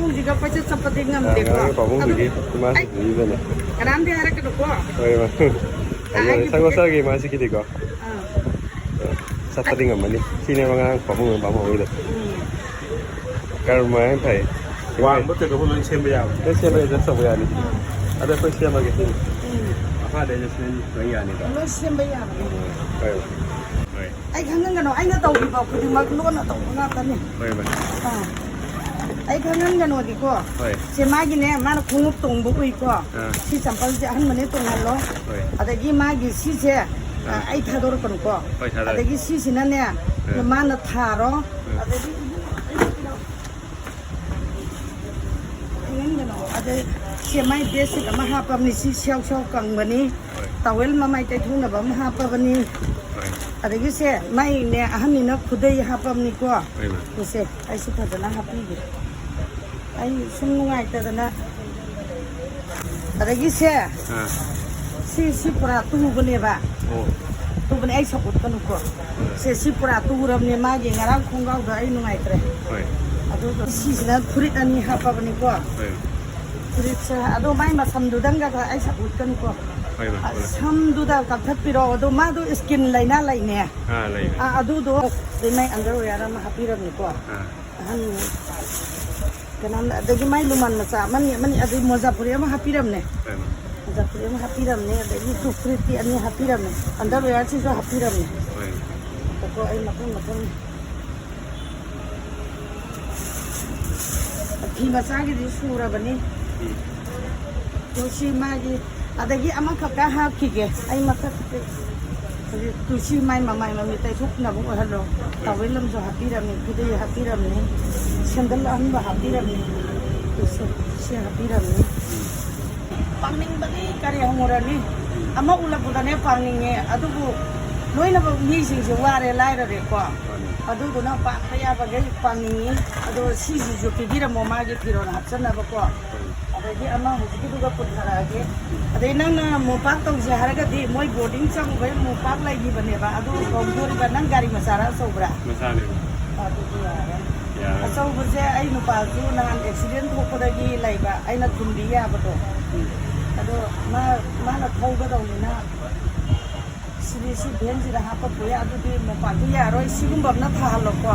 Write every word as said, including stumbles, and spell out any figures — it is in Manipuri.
ꯍꯧꯖꯤꯛꯀ ꯀꯣꯏꯆꯠ ꯆꯠꯄꯗꯤ ꯉꯝꯗꯦꯀꯣ꯫ ꯑꯉꯥꯡꯒꯤ ꯄꯥꯕꯨꯡꯗꯨꯗꯤ ꯑꯗꯨꯝ ꯏꯃꯥꯁꯨ ꯑꯩ ꯄꯤꯕꯅꯦ꯫ ꯀꯅꯥꯝꯗꯤ ꯍꯥꯏꯔꯛꯀꯅꯨꯀꯣ꯫ ꯍꯣꯏ, ꯏꯃꯥ꯫ ꯑꯩ ꯑꯩꯒꯤ ꯁꯪꯒꯣ ꯕꯤꯠꯇ ꯁꯥꯒꯤ ꯏꯃꯥꯁꯤꯒꯤꯗꯤꯀꯣ꯫ ꯑꯥ꯫ ꯆꯠꯄꯗꯤ ꯉꯝꯃꯅꯤ꯫ ꯁꯤꯅꯦꯕ ꯉꯔꯥꯡ ꯄꯥꯕꯨꯡ ꯄꯥꯕꯨꯡ ꯍꯣꯏꯗꯣ꯫ ꯎꯝ꯫ ꯀꯔꯃ ꯍꯥꯏꯅ ꯐꯩ꯫ ꯋꯥꯡꯕ ꯀꯩꯗꯧꯕ ꯂꯣꯏ ꯁꯦꯝꯕ ꯌꯥꯕ꯫ ꯂꯣꯏ ꯁꯦꯝꯕ adjust ꯇꯧꯕ ꯌꯥꯅꯤ꯫ ꯎꯝ꯫ ꯑꯗꯣ ꯑꯩꯈꯣꯏ ꯁꯦꯝꯃꯒꯦ ꯁꯤꯅꯤ꯫ ꯎꯝ꯫ ꯃꯈꯥꯗ adjustment ꯂꯣꯏ ꯌꯥꯅꯤꯗ꯫ ꯂꯣꯏ ꯁꯦꯝꯕ ꯌꯥꯕꯅꯤ꯫ ꯎꯝ꯫ ꯍꯣꯏ꯫ ꯍꯣꯏ꯫ ꯑꯩ ꯈꯪꯍꯟꯒꯅꯨ, ꯑꯩꯅ ꯇꯧꯈꯤꯕ ꯈꯨꯗꯤꯡꯃꯛ ꯂꯣꯟꯅ ꯇꯧꯕ ꯉꯥꯛꯇꯅꯤ꯫ ꯍꯣꯏ, ꯍꯣꯏ꯫ ꯑꯥ꯫ ꯑꯩ ꯈꯪꯍꯟꯒꯅꯣꯗꯤꯀꯣ꯫ ꯍꯣꯏ꯫ ꯁꯦ ꯃꯥꯒꯤꯅꯦ, ꯃꯥꯅ ꯈꯣꯡꯎꯞ ꯇꯣꯡꯕ ꯎꯏꯀꯣ꯫ ꯑꯥ꯫ ꯁꯤ ꯆꯝꯄꯜꯁꯦ ꯑꯍꯟꯕꯅꯦ ꯇꯣꯡꯍꯜꯂꯣ꯫ ꯍꯣꯏ꯫ ꯑꯗꯒꯤ ꯃꯥꯒꯤ ꯁꯤꯁꯦ, ꯑꯥ꯫ ꯑꯩ ꯊꯥꯗꯣꯔꯛꯀꯅꯨꯀꯣ꯫ ꯍꯣꯏ, ꯊꯥꯗꯣꯔꯛꯀꯦ꯫ ꯑꯗꯒꯤ ꯁꯤꯁꯤꯅꯅꯦ, ꯑꯥ꯫ ꯃꯥꯅ ꯊꯥꯔꯣ꯫ ꯑꯥ꯫ ꯑꯗꯒꯤ ꯈꯪꯍꯟꯒꯅꯣ꯫ ꯑꯗꯩ ꯁꯦ ꯃꯥꯏ ꯕꯦꯗꯁꯤꯠ ꯑꯃ ꯍꯥꯞꯄꯕꯅꯤ꯫ ꯁꯤ ꯁ꯭ꯌꯥꯎ ꯁ꯭ꯌꯥꯎ ꯀꯪꯕꯅꯤ꯫ ꯍꯣꯏ꯫ ꯇꯥꯋꯦꯜ ꯃꯃꯥꯏ ꯇꯩꯊꯣꯛꯅꯕ ꯑꯃ ꯍꯥꯞꯄꯕꯅꯤ꯫ ꯍꯣꯏ꯫ ꯑꯗꯒꯤ ꯁꯦ ꯃꯥꯏꯅꯦ ꯑꯍꯟꯅꯤꯅ ꯈꯨꯗꯩ ꯍꯥꯞꯄꯕꯅꯤꯀꯣ꯫ ꯍꯣꯏ, ꯃꯥ꯫ ꯁꯦ ꯑꯩꯁꯨ ꯐꯖꯅ ꯍꯥꯞꯄꯤꯒꯦ꯫ ꯑꯩ ꯁꯨꯝ ꯅꯨꯡꯉꯥꯏꯇꯗꯅ꯫ ꯑꯗꯒꯤ ꯁꯦ, ꯑꯥ꯫ ꯁꯤ, ꯁꯤ ꯄꯨꯔꯥ ꯇꯨꯕꯅꯦꯕ꯫ ꯑꯣ꯫ ꯇꯨꯕꯅꯦ, ꯑꯩ ꯁꯛ ꯎꯠꯀꯅꯨꯀꯣ꯫ ꯍꯣꯏ꯫ ꯁꯦ, ꯁꯤ ꯄꯨꯔꯥ ꯇꯨꯔꯕꯅꯦ, ꯃꯥꯒꯤ ꯉꯔꯥꯡ ꯈꯣꯡꯒ꯭ꯔꯥꯎꯗꯣ ꯑꯩ ꯅꯨꯡꯉꯥꯏꯇ꯭ꯔꯦ꯫ ꯍꯣꯏ꯫ ꯑꯗꯨꯒ ꯁꯤꯁꯤꯅ ꯐꯨꯔꯤꯠ ꯑꯅꯤ ꯍꯥꯞꯄꯕꯅꯤꯀꯣ꯫ ꯍꯣꯏ꯫ ꯐꯨꯔꯤꯠꯁꯦ, ꯑꯗꯣ ꯃꯥꯏ ꯃꯁꯝꯗꯨꯗꯪꯒ ꯈꯔ ꯑꯩ ꯁꯛ ꯎꯠꯀꯅꯨꯀꯣ꯫ ꯍꯣꯏ, ꯃꯥ, ꯑ, ꯍꯣꯏ꯫ ꯁꯝꯗꯨꯗ ꯀꯛꯊꯠꯄꯤꯔꯣ꯫ ꯑꯗꯣ ꯃꯥꯗꯣ skin ꯂꯥꯏꯅꯥ ꯂꯩꯅꯦ꯫ ꯑꯥ, ꯂꯩ, ꯂꯩ꯫ ꯑꯥ, ꯑꯗꯨꯗꯣ ꯑꯗꯩ ꯃꯥꯏ underwear ꯑꯃ ꯍꯥꯞꯄꯤꯔꯕꯅꯤꯀꯣ꯫ ꯑꯥ꯫ ꯑꯍꯟ ꯀꯅꯥꯝ, ꯑꯗꯒꯤ ꯃꯥꯏ ꯔꯨꯃꯥꯟ ꯃꯆꯥ ꯑꯃꯅꯤ, ꯑꯃꯅꯤ, ꯑꯗꯩ ꯃꯣꯖꯥ ꯐꯨꯔꯤꯠ ꯑꯃ ꯍꯥꯞꯄꯤꯔꯝꯅꯦ꯫ ꯍꯣꯏ, ꯃꯥ꯫ ꯃꯣꯖꯥ ꯐꯨꯔꯤꯠ ꯑꯃ ꯍꯥꯞꯄꯤꯔꯝꯅꯦ, ꯑꯗꯒꯤ ꯇꯨ ꯐꯨꯔꯤꯠꯇꯤ ꯑꯅꯤ ꯍꯥꯞꯄꯤꯔꯝꯅꯦ, underwearꯁꯤꯁꯨ ꯍꯥꯞꯄꯤꯔꯝꯅꯦ꯫ ꯍꯣꯏ꯫ ꯑꯗꯣ ꯑꯩ ꯃꯊꯪ ꯃꯊꯪ ꯐꯤ ꯃꯆꯥꯒꯤꯗꯤ ꯁꯨꯔꯕꯅꯤ꯫ ꯎꯝ꯫ ꯑꯗꯣ ꯁꯤ ꯃꯥꯒꯤ, ꯑꯗꯒꯤ ꯑꯃꯈꯛꯀ ꯍꯥꯞꯈꯤꯒꯦ꯫ ꯑꯩ ꯃꯊꯛ ꯍꯧꯖꯤꯛ ꯇꯨꯁꯤ ꯃꯥꯏ ꯃꯃꯥꯏ ꯃꯃꯤꯠ ꯇꯩꯊꯣꯛꯅꯕ ꯑꯣꯏꯍꯜꯂꯣ꯫ ꯇꯥꯋꯦꯜ ꯑꯃꯁꯨ ꯍꯥꯞꯄꯤꯔꯝꯃꯤ, ꯈꯨꯗꯩ ꯍꯥꯞꯄꯤꯔꯝꯃꯤ, ꯁꯦꯟꯗꯜ ꯑꯍꯟꯕ ꯍꯥꯞꯄꯤꯔꯝꯃꯤ, ꯇꯨꯁꯨ ꯁꯤ ꯍꯥꯞꯄꯤꯔꯝꯃꯤ꯫ ꯄꯥꯡꯅꯤꯡꯕꯗꯤ ꯀꯔꯤ ꯍꯪꯉꯨꯔꯅꯤ? ꯑꯃ ꯎꯠꯂꯛꯄꯗꯅꯦ ꯄꯥꯡꯅꯤꯡꯉꯦ, ꯑꯗꯨꯕꯨ ꯂꯣꯏꯅꯃꯛ ꯃꯤꯁꯤꯡꯁꯦ ꯋꯥꯔꯦ, ꯂꯥꯏꯔꯔꯦꯀꯣ꯫ ꯃꯥꯅꯤ꯫ ꯑꯗꯨꯗꯨꯅ ꯄꯥꯡꯕ ꯌꯥꯕꯈꯩ ꯄꯥꯡꯅꯤꯡꯉꯤ꯫ ꯑꯗꯣ ꯁꯤꯁꯤꯁꯨ ꯄꯤꯕꯤꯔꯝꯃꯣ, ꯃꯥꯒꯤ ꯐꯤꯔꯣꯜ ꯍꯥꯞꯆꯟꯅꯕꯀꯣ꯫ ꯑꯗꯒꯤ ꯑꯃ ꯍꯧꯖꯤꯛꯀꯤꯗꯨꯒ ꯄꯨꯊꯔꯛꯑꯒꯦ꯫ ꯑꯗꯩ ꯅꯪꯅ ꯃꯣꯝꯄꯥꯛ ꯇꯧꯁꯦ ꯍꯥꯏꯔꯒꯗꯤ ꯃꯣꯏ boarding ꯆꯪꯉꯨꯕꯩ ꯃꯣꯝꯄꯥꯛ ꯂꯩꯈꯤꯕꯅꯦꯕ꯫ ꯑꯗꯨ ꯀꯧꯗꯣꯔꯤꯕ ꯅꯪ ꯒꯥꯔꯤ ꯃꯆꯥꯔ ꯑꯆꯧꯕ꯭ꯔꯥ? ꯃꯆꯥꯅꯦ꯫ ꯑꯗꯨꯗꯤ ꯌꯥꯔꯦ꯫ ꯑꯆꯧꯕꯁꯦ ꯑꯩ ꯅꯨꯄꯥꯁꯨ ꯅꯍꯥꯟ ꯑꯦꯛꯁꯤꯗꯦꯟ ꯊꯣꯛꯄꯗꯒꯤ ꯂꯩꯕ, ꯑꯩꯅ ꯊꯤꯟꯕꯤ ꯌꯥꯕꯗꯣ꯫ ꯑꯗꯣ ꯃꯥ, ꯃꯥꯅ ꯊꯧꯒꯗꯧꯅꯤꯅ ꯁꯤꯗꯤ ꯁꯤ ꯚꯦꯟꯁꯤꯗ ꯍꯥꯞꯄ ꯄꯨ ꯌꯥ, ꯑꯗꯨꯗꯤ ꯃꯣꯝꯄꯥꯛꯇꯨ ꯌꯥꯔꯣꯏ, ꯁꯤꯒꯨꯝꯕ ꯑꯃꯅ ꯐꯍꯜꯂꯣꯀꯣ꯫